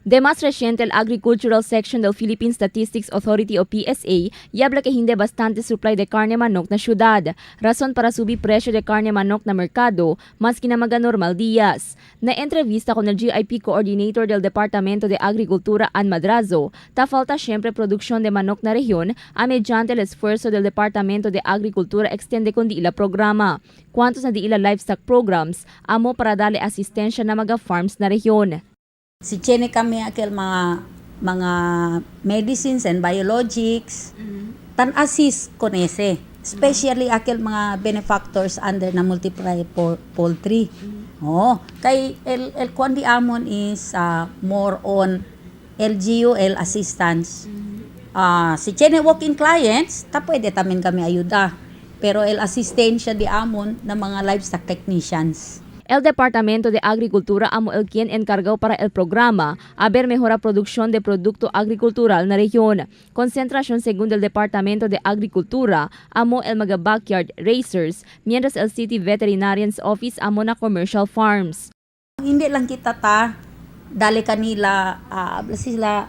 De más reciente, el Agricultural Section del Philippine Statistics Authority o PSA y habla que hindi bastante supply de karne manok na syudad. Razón para subir presyo de karne manok na mercado maski na mga normal días. Na entrevista con el GIP Coordinator del Departamento de Agricultura, Ann Madrazo, ta falta siempre producción de manok na rehiyon a mediante el esfuerzo del Departamento de Agricultura extende con di ila programa. Cuantos na di ila livestock programs, amo para dale asistencia na mga farms na rehiyon. Si tiene kami aquel mga medicines and biologics tan assist con ese. Especially aquel mga benefactors under na multiply poultry. Oh, kay el kuan di amon is more on LGU el assistance. Si tiene walk-in clients, ta pwede tamin kami ayuda. Pero el asistencia di amon na mga livestock technicians. El Departamento de Agricultura amo el quien encargado para el programa a ver mejora producción de producto agricultural na rehiyon. Concentración según el Departamento de Agricultura amo el mga backyard raisers, mientras el City Veterinarian's Office amo na commercial farms. Hindi lang kita ta dali kanila habla sila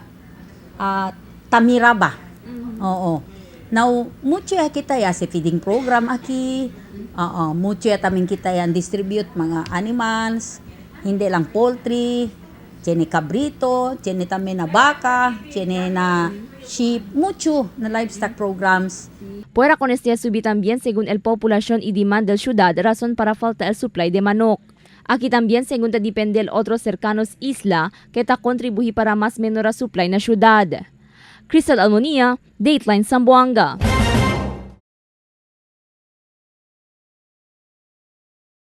tamira ba? Oo. Now, mucho ya kita ya si feeding program aki. Oo, mucho ya tamin kita yan distribute mga animals, hindi lang poultry, tiene cabrito, tiene tamin na baka, tiene na sheep, mucho na livestock programs. Puera con este subí también según el población y demanda del ciudad, razón para falta el supply de manok. Aquí también según te depende el otros cercanos isla que ta contribuir para más menor a supply na ciudad. Crystal Almonia, Dateline Zamboanga.